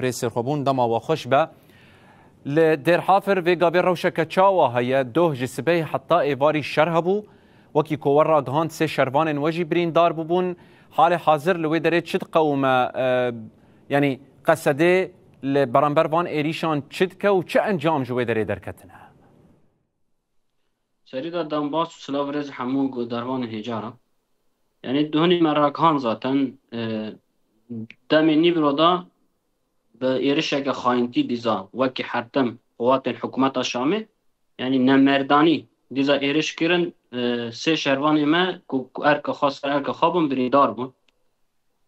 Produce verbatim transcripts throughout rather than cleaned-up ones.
Birêz Sêrxwebûn, dema we xweş be. Li Dêrhafir vê gavê rewşeke çawa heye? Doh ji sibehê heta êvarî şer hebû. Wekî ku we ragihand, sê şervanên we jî birîndar bûbûn. Halê hazir li wê derê çi diqewime? E, yanî Qesedê li beramber van êrîşan çi dike û çi encam ji wê derê derketine? Serî de dembaz û silav rêz hemû guhdarvanê hêca re. Yanî duhunî me ragihan zaten, e, demê nîvro de bi êrişeke xayintî dîza wekî hertim quwatên hikûmeta Şamê, yanî nemerdanî dîza êriş kirin, e, sê şervanê me ku, ku erka xwe ser erka xwe bûn, birîndar bûn.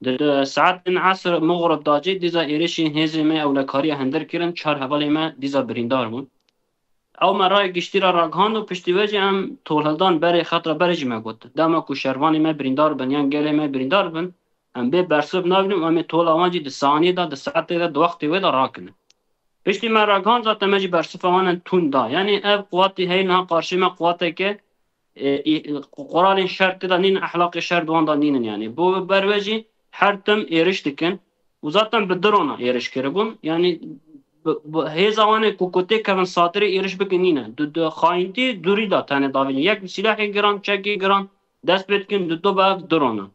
Di, di saetên esr mixrib de jî dîza êrişên hêzên me ewlekariya hundir kirin, çar hevalê me dîza birîndar bûn. Ew me rayê giştî re ragihand û piştî vê jî em tolhildan berê xet re berê jî me got. Dema ku şervanê me birîndar bin yan gelê me birîndar bin, em bê bersiv nabînin û em ê tola wan jî di saniyê de, di saetê de, di wextê wê de rakinin. Piştî me ragihand zaten me jî bersifa wan tund da. Yanî ev quwatî heye niha qarşî me quwateke, e, î-, quralên şer tê de nînin, ehlaqê şer di wan de nînin yanî. Bo ber wê jî her tim êriş dikin û zaten bi drona êriş kiribûn. Yanî bi, bi hêza wan ê ku, ku têkevin satirê êriş bikin nîne. Di, di xayintî dûrî de tenê davînin. Yek bi sîlahê giran, çekê giran dest pê dikin, di do bi ev drona.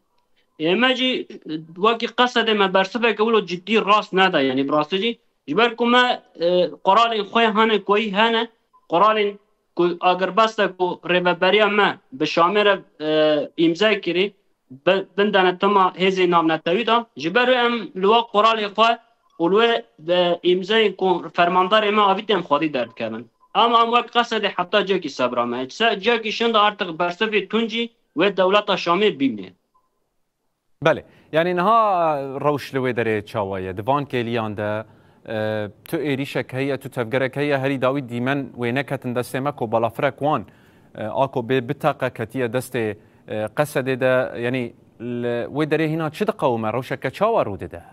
Ê me jî wekî Qesedê me bersiveke wilo cidî rast neda, yanî bi rastî jî. Ji ber ku me, e, quralên xwe hene ku yî hene, quralên ku agirbeste ku rêveberiya me bi Şamê re, e, îmze kirî, bi-, bin denetima hêzên navnetewî de, ji ber wê em li we quralê xwe û li wê, e, îmzeyên ku fermandarê me avîtî em xwedî derdikevin. Ama em wek Qesedê heta cekî sebra me. Se cekî şin de artık bersivê tuncî wê dewleta Şamê bîne. Belê. Yanî niha, e, rewş li wê derê çawa ye? Di van kêliyan de, e, tu êrîşek heye, tu tevgerek heye, herî dawî dîmen wê neketin destê me ku balafirek wan, e, a ku bê biteqe ketiye destê, e, Qesedê de, yanî li wê derê hîna çi diqewime? Rewşeke çawa rû dide?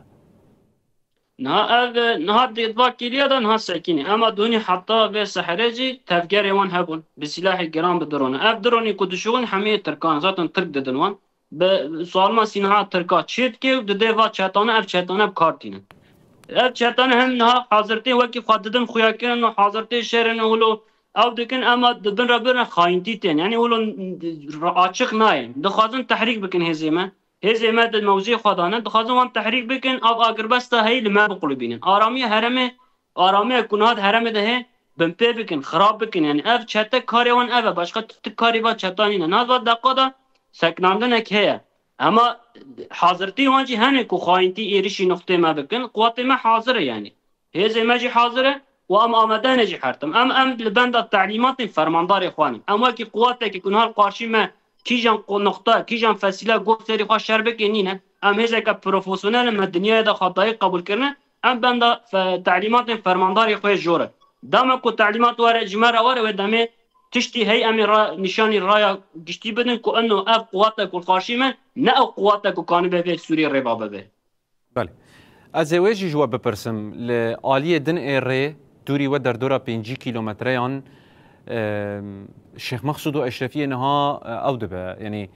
Niha ev, niha di va kêliya de niha sekinî. Ema dunî heta vê seherê jî tevgerê wan hebûn. Bi sîlahê giran, bi drone. Ev dronî ku dişuxin hemî yê Tirkan. Zaten Tirk didin wan. Bi sualma sî niha Tirka çê dike û didê va çetane, ev çetane bi kar tînin. Ev çetane hem niha hazirtê wekî xwe didin xuya kirin û hazirtê şerin û wilo ew dikin, ema di bin re bin re xayintî tên. Yanî wilo açiq nayên. Dixwazin tehrîk bikin hêzê me. Hêzê me di mewziyê xwe de ne, dixwazin wan tehrîk bikin, ev agirbesta heyî li me biqulibînin. Aramiya herêmê, aramiya ku niha di herêmê de heye, binpê bikin, xirab bikin. Yanî ev çete karê wan ev e, başqa ti, ti karî va çeta nîne. Niha va deqa de sekinandinek heye. Ema hazirtî wan jî hene ku xayintî êrişî nuxtê me bikin, quwatê me hazir e yanî. Hêzê me jî hazir e û em amade ne jî her tim. Em, em li benda telîmatên fermandarê xwe ne. Em wekî quwateke ku niha li qarşî me kîjan qu-, nuxta, kîjan fesîle got serî xwe şer bike nîne. Em hêzeke profesyonel in, me dinyayê de xwe dayî qebûl kirine. Em benda fe-, telîmatên fermandarê xwe jor e. Dema ku telîmat were, ji me re were, wê demê tiştî hey em ê ra-, nîşanî raya giştî bidin ku ino ev quwate ku li qarşî me, ne ew quwate ku kanibe vê Sûriyê rêva bibe. Belê. Ez ê wê jî ji we bipirsim. Li aliyê din ê rê, dûrî we derdora pêncî kîlometreyan, e, Şêx Mexsûd û Eşrefiyê niha, e, ew dibe. Yanî, e,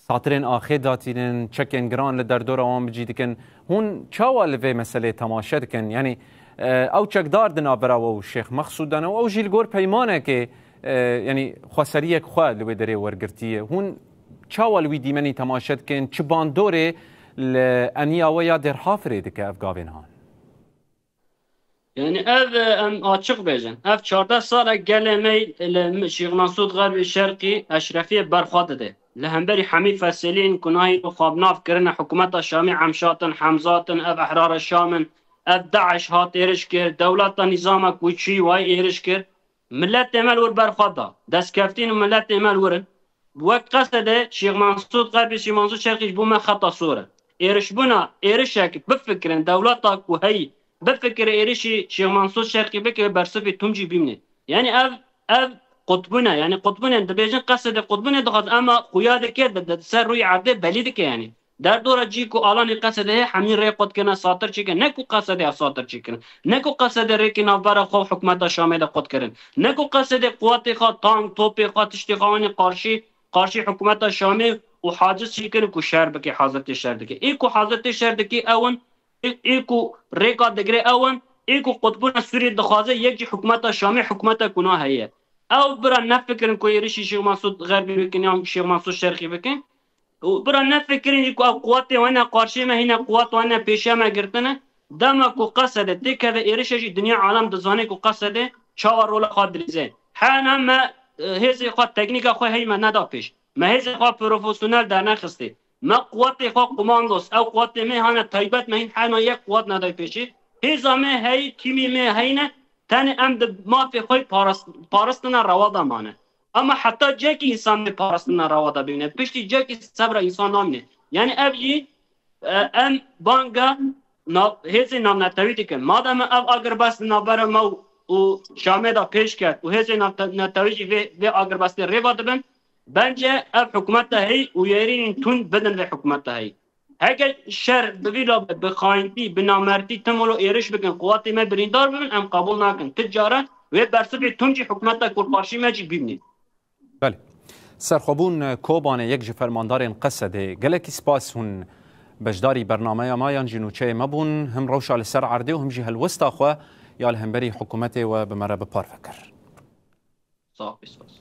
satirên axê datînin, çekên giran li derdora wan bi cî dikin. Hûn çawa li vê meseleyê temaşe dikin? Yanî, e, ew çekdar di navbera we û Şêx Mexsûd de ne û ew jî li gor peymanekê, e, yanî xweseriyek xwe li wê derê wergirtiye. Hûn çawa li wî dîmenî temaşe dikin? Çi bandorê li eniya we ya Dêrhafirê dike ev gavên han? Yanî ev, e, em açiq bêjin. Ev çardeh sal e gelê me li Şêx Mesûd Xerbî Şerqî Eşrefiyê berxwe dide. Li hemberî hemî feselên ku nahî xwe bi nav kirine, hikûmeta Şamê Emşat in, Hemzat in, ev Ehrara Şam in, ev DAIŞ hat êriş kir, dewleta nîzama ku çûyî wayî êriş kir. Miletê me li wir berxwe da. Destkeftîn û miletê me li wir in. Wek Qesedê Şêx Mesûd Xerbî, Şêx Mesûd Şerqî ji bo me xeta sor e. Êrişbûna, êrişek bifikirin, dewleta ku heyî bifikire êrişî Şêx Mesûd Şerqî bike, bersivê tûm jî bîmîne. Yanî ev, ev qutbûn e. Yanî qutbûnên dibêjin Qesedê qutbûnê dixwazin, ema xuya dike di, di ser rûyê erdê belî dike yanî. Derdora cî ku alanê Qesedê heye, hemî rê qut kirine satir çêkirin. Ne ku Qesedê ya satir çêkirin. Ne ku Qesedê rêkê navbera xwe û hikûmeta Şamê de qut kirin. Ne ku Qesedê quwetê xwe, tank, topê xwe, tiştê xwe anî qarşî, qarşî hikûmeta Şamê û haciz çêkirin ku şer bike, hazirtê şer dike. Ê ku hazirtê şer dike, ew in ê ku rêka digire ew in, ê ku qutbûna Sûriyê dixwaze, yek jî hikûmeta Şamê, hikûmeta ku na heye. Ew bira nefikirin ku êrişî Şêx Mesûd Xerbî bikin yan Şêx Mesûd Şerqî bikin. Û bira nefikirin jî ku ew quwetê wan ne qarşiyê me, hîne quwet wan ne pêşiya me girtine. Dema ku Qesedê têkeve êrişe jî, dinya alem dizane ku Qesedê çawa rola xwe dilîze. Hena me, e, hêzê xwe, teknîka xwe heyî me neda pêş. Me hêzê xwe profesyonel dernexistê. Me quwetê xwe, komandos, ew quwetê me hane taybet, me hîn hena yek quwet neday pêşî. Hêza me heyî, tîmî me heyne, tenê em di mafê xwe parast-, parastina rewa de mane. Ama heta cekî însan dê parastina rewa de bibîne. Piştî cekî sebra însan namîne. Yani ev jî, e, em banga nav-, hêzên navnetewî dikin. Madem ev agirbest di navbera me û, û Şamê de pêş ket û hêzên navnetewî jî vê, vê agirbestê rêva dibin, bence ev hikûmeta heyî û êrînên tund bidin vê hikûmeta heyî. Heke şer bi vî la be, bi xayintî, bi namertî tim wilo êriş bikin, quwetê me birîndar bibin, em qebûl nakin. Ti cara wê bersivê tund jî hikûmeta ku li qarşî me jî bînî. Belê. Serxwebûn Kobanê, yek ji fermandarên Qesedê, gelekî spas, hûn beşdarî bernameya me yan jî nûçeyê me bûn, him rewşa li ser erdê û him jî helwesta xwe ya li hemberî hikûmetê we bi me re bi parve kir. Sağ ol, spas.